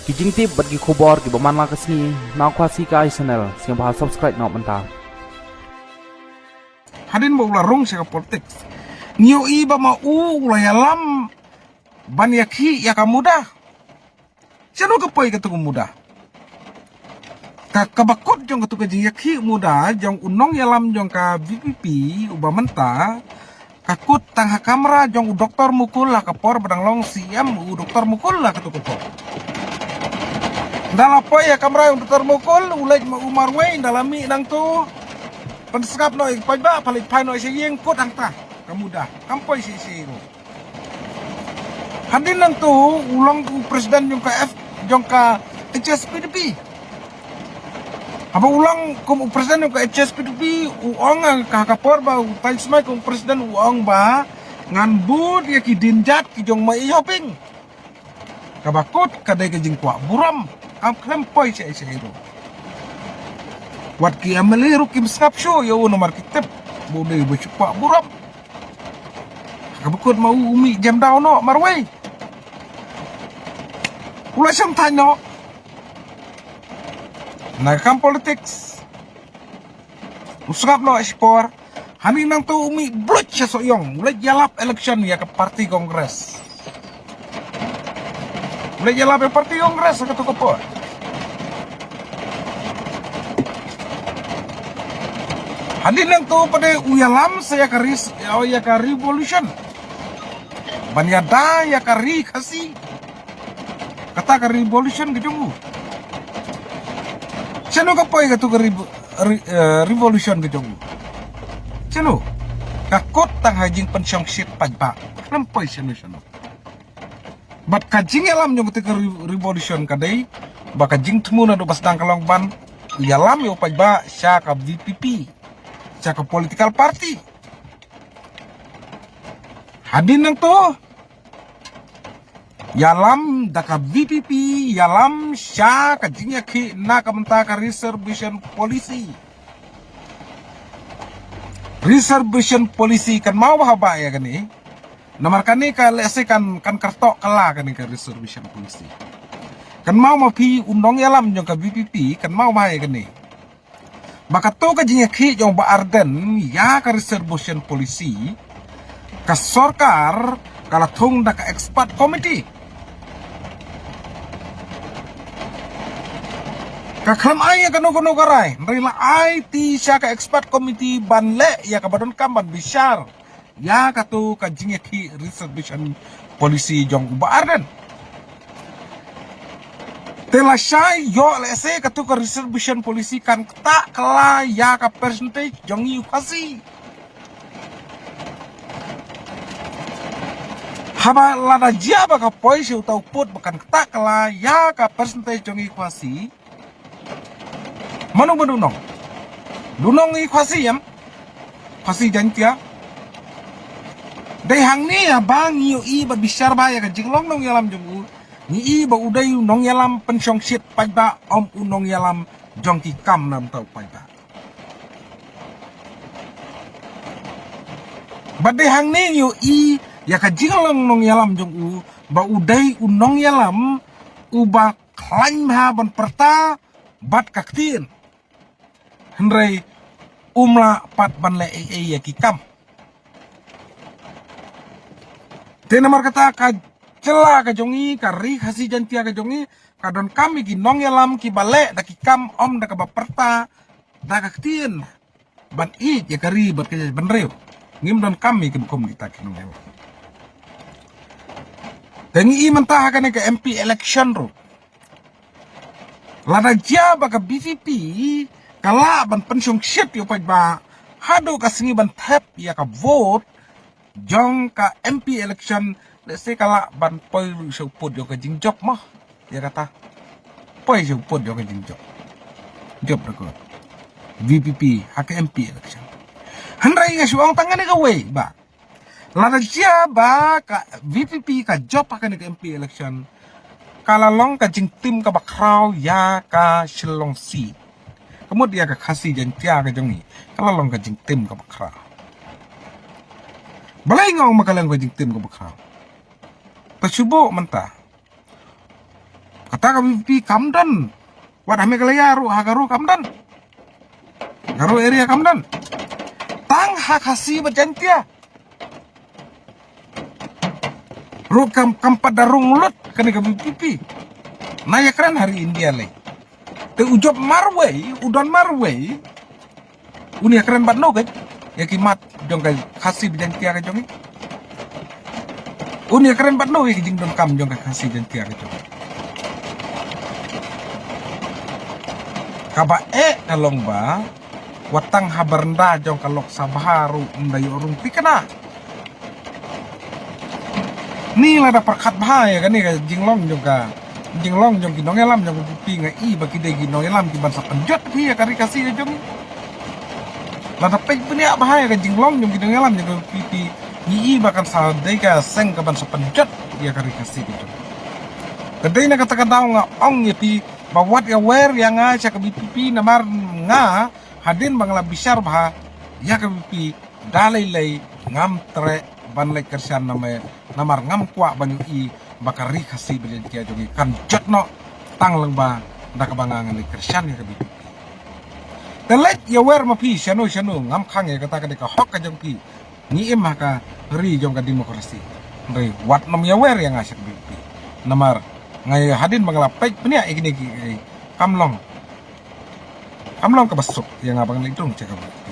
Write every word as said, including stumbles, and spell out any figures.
Ki jingtip bad ki khubor kiba man la ka sngi na Khasi Ka Ai Channel, sngewbha subscribe noh mynta. Hadien ba u la rung sha ka politics, ngi ïohi ba ma u u la ïalam ban ïakhih ïa ka MUDA. Shano ka poi katu ka MUDA? Ka, kaba kut jong katu ka jingïakhih MUDA jong u nongïalam jong ka VPP uba mynta, ka kut tang ha kamra jong u Doktor Mukul ha ka por ba dang long CM u Doktor Mukul ha katu ka por. Ynda la poi ha kamra jong u Doktor Mukul, u leit ma u marwei, ynda la mih nangtu, pynsngap noh ïa ki paidbah, pynleit phai noh sha ïing, kut hangta ka MUDA. Kam poi shisha ruh. Hadien nangtu u long u president jong ka F, jong ka HSPDP. Haba u long kum u president jong ka HSPDP, u ong ha ka, ka por ba u tan smat kum u president, u ong ba ngan bud ïa ki dienjat ki jong Ma Ïew Hoping. Kaba kut ka dei ka jingkwah burom, kam khlem poi shisha ruh. Wat ki MLA ruh kim sngap shuh ïa u namar ki tip ba u dei uba shu kwah burom. Kaba kut ma u, u mih jem daw noh marwei. U la shong thaiñ noh na ka kam politics. U sngap noh shipor. Hangne nangtu u mih bluit sha Sohiong, u leit ïalap election ïa ka party Congress. U leit ïalap ïa party Congress ha katu ka por. Hadien nangtu pat de u ïalam sa ïa ka ris-, ïa ka revolution. Ban ïada ïa ka ri Khasi. Kata ka revolution ka jong u. Shano ka poi katu ka revo-, re-, eh, revolution ka jong u? Shano? Ka kut tang ha jingpynshongshit paidbah. Khlem poi shano shano. Bad ka jingïalam jong katu ka re-, revolution ka dei ba ka jingthmu naduh ba sdang ka long ban ïalam ïa u paidbah sha ka VPP, sha ka political party. Hadien nangtu ïalam da ka VPP, ïalam sha ka jingïakhih na ka bynta ka reservation policy. Reservation policy kan mawbha ba ïa kane. Namar kane ka lehse kan, kan kyrteng kylla kane ka reservation policy. Kan maw ma phi u nongïalam jong ka VPP, kan mawbha ïa kane. Ba katu ka jingïakhih jong Bah Ardent ïa ka reservation policy, ka sorkar ka la thung da ka expert committee. Ka khlem ai ïa kano kano ka rai, hynrei la ai ti sha ka expert committee ban leh ïa kaba donkam ban bishar ïa katu ka jingïakhih reservation policy jong u Bah Ardent. Te lashai ïoh lehse katu ka reservation policy kan ktah kylla ïa ka percentage jong ngi u Khasi. Haba lada jia ba ka poi sha uta u pud ba kan ktah kylla ïa ka percentage jong ngi u Khasi. Mano ba u nong? U nong i Khasi em? Khasi Jaiñtia. Dei hangne ïa ba ngi ïohi ba bishar ba ïa ka jinglong nongïalam jong u. Ngi i ba u dei u nongïalam pynshongshit paidbah, ym u nongïalam jong ki kam na bynta u paidbah. Ba dei hangne ngi ïohi ïa ka jinglong nongïalam jong u, ba u dei u nongïalam uba khlaiñ bha ban pyrta bad ka ktien. Hynrei um lah pat ban leh ei ei ïa ki kam. Te namar kata ka jylla ka jong ngi, ka ri Khasi Jaiñtia ka jong ngi, ka donkam ïa ki nongïalam kiba leh da ki kam, ym da kaba pyrta da ka ktien. Ban ïeit ïa ka ri bad ka jaitbynriew. Ngim donkam ïa ki kum kita ki nongïalam. Te ngi i mynta ha kane ka MP election ruh. Lada jia ba ka VPP ka lah ban pynshongshit ïa u paidbah haduh ka sngi ban thep ïa ka vote jong ka MP election, lehse ka lah ban poi ruh sha u pud jong ka jingjop mo. Ïa kata. Poi sha u pud jong ka jingjop. Jop da ka VPP ha ka MP election. Hynrei nga shu ong tang kane kawei ba lada jia ba ka VPP ka jop ha kane ka MP election, ka la long ka jingtim kaba khraw ïa ka Shillong seat. Ka mut ïa ka Khasi Jaiñtia ka jong ngi, ka la long ka jingtim kaba khraw. Balei nga ong ba ka long ka jingtim kaba khraw? Peit shuh mynta. Kata ka VPP kam don. Wat ha Meghalaya ruh, ha Garo kam don. Garo area kam don. Tang ha Khasi bad Jaintia ruh kam, kam pat da rung lut kane ka VPP. Na ïakren ha ri India lei. Te u jop marwei, u don marwei. Un ïakren bad no ka, ïa ki mat jong ka Khasi bad Jaintia ka jong i. Un ïakren bad no ïa ki jingdonkam jong ka Khasi Jaintia ka jong i. Kaba eh ka long ba, wat tang ha baranda jong ka Lok Sabha ruh ym da ïoh rung thikna. Ni lada pyrkhat bha ïa kane ka jinglong jong ka, jinglong jong ki nongïalam jong ka VPP, nga i ba ki dei ki nongïalam ki ban sa pynjot hi ïa ka ri Khasi ka jong i. Lada peit bniah bha ïa ka jinglong jong ki nongïalam jong ka VPP, ngi i ba kan sa dei ka seng ka ban sa pynjot ïa ka ri Khasi ka jong i. Te dei na kata ka daw nga ong ïa phi ba wat ïawer ïa nga sha ka VPP, namar nga hadien ba nga la bishar bha ïa ka VPP, da lei lei ngam treh ban leit kyrshan, namar, namar ngam kwah ban ïohi ba ka ri Khasi bad Jaintia jong i kan jot noh tang lyngba da kaba nga ngan leit kyrshan ïa ka VPP. Te leit ïawer ma phi shano shano, ngam khang ïa kata, ka dei ka hok ka jong phi. Ngi im ha ka ri jong ka demokrasi. Hynrei wat nym ïawer ïa nga sha ka VPP. Namar nga ïa hadien ba nga la peit bniah ïa kine ki, eh, kam long, kam long kaba suk ïa nga ba ngan leit rung sha ka VPP.